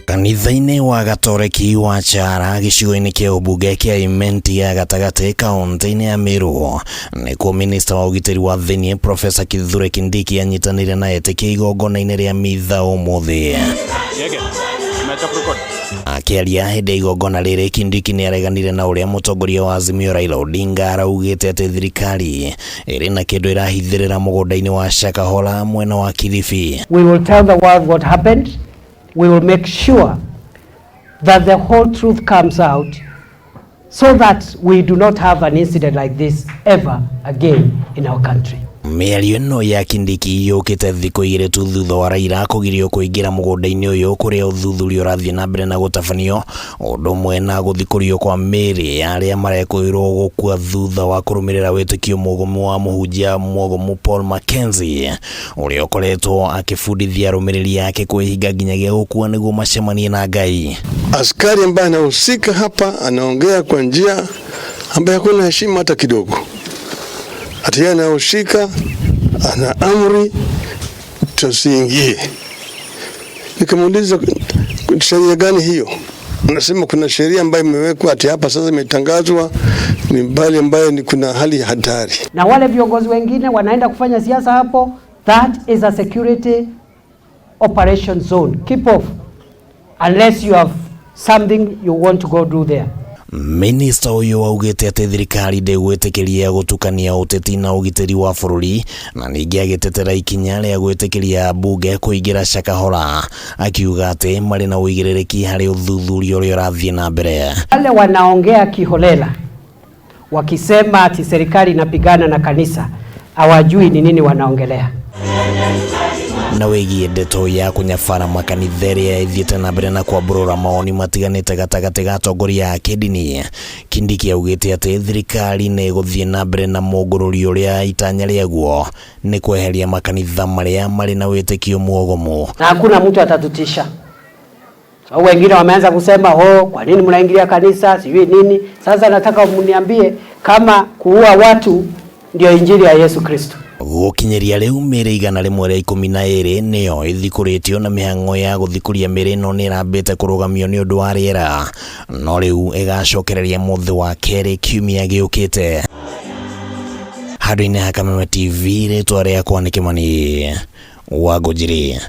Kanitha-inĩ wa Gatoreki wa Chara gĩcigo-inĩ kĩa ũmbunge kĩa Imenti ya gatagatĩ kaunti-inĩ ya Meru nĩkuo minista wa ũgitĩri wa thĩinĩ Profesa Kithure Kindiki anyitanĩire na etĩkia igongona-inĩ rĩa mitha ũmũthĩ. Akĩaria hĩndĩ ya igongona rĩrĩ, Kindiki nĩ areganire na ũrĩa mũtongoria wa Azimio Raila Odinga araugĩte atĩ thirikari ĩrĩ na kĩndũ ĩrahithĩrĩra mũgũnda-inĩ wa Shakahola mwena wa Kilifi. We will tell the world what happened. We will make sure that the whole truth comes out so that we do not have an incident like this ever again in our country. Mĩario ĩno ya Kindiki yũkĩte thikũ 2 tu thutha wa Raila kũgirio kũingĩra mũgũnda-inĩ ũyũ kũrĩa ũthuthuria ũrathiĩ na mbere na gũtabanio, ũndũ ũmwe na gũthikũrio kwa mĩĩrĩ ya arĩa marekũĩrwo gũkua thutha wa kũrũmĩrĩra wĩtĩkio mũgomu wa mũhunjia mwogomu Paul Mackenzie, ũrĩa ũkoretwo akĩbundithia arũmĩrĩri ake kwĩhinga nginyagia gũkua nĩguo macemanie na Ngai. Askari ambaye anahusika hapa anaongea kwa njia ambayo hakuna heshima hata kidogo. Ati yeye anahusika, ana amri tusiingie. Nikamuuliza, sheria gani hiyo? Anasema kuna sheria ambayo imewekwa ati hapa sasa imetangazwa ni mbali ambayo ni kuna hali ya hatari. Na wale viongozi wengine wanaenda kufanya siasa hapo, that is a security operation zone. Keep off unless you have something you want to go do there. Minista ũyũ augĩte atĩ thirikari ndĩgwĩtĩkĩria gũtukania ũteti na ũgitĩri wa bũrũri, na ningĩ agĩtetera ikinya rĩa gwĩtĩkĩria mbunge kũingĩra Shakahola, akiuga atĩ marĩ na ũigĩrĩrĩki harĩ ũthuthuria ũrĩa ũrathiĩ na mbere. Wale wanaongea kiholela wakisema ati serikali inapigana na kanisa hawajui ni nini wanaongelea. Na wĩgiĩ ndeto ya kũnyabara makanitha ĩrĩa ĩthiĩte na mbere na kwambũrũra mawoni matiganĩte gatagatĩ ga atongoria a kĩndini, Kindiki augĩte atĩ thirikari nĩ ĩgũthiĩ na mbere na mũngũrũri ũrĩa itanya rĩaguo nĩ kweheria makanitha marĩa marĩ na wĩtĩkio mwogomu. Na hakuna mtu atatutisha. So, wengine wameanza kusema, oh, kwa nini mnaingilia kanisa sijui nini. Sasa nataka mniambie kama kuua watu ndio injili ya Yesu Kristo. Gũkinyĩria rĩu mĩĩrĩ 112 nĩyo ĩthikũrĩtio, na mĩhang'o ya gũthikũria mĩĩrĩ ĩno nĩ ĩrambĩte kũrũgamio nĩ ũndũ wa rĩera, no rĩu ĩgacokereria mũthĩ wa kerĩ kiumia gĩũkĩte. Handũ-inĩ ha Kameme TV, rĩtwa rĩakwa nĩ Kĩmani wa Ngũnjiri.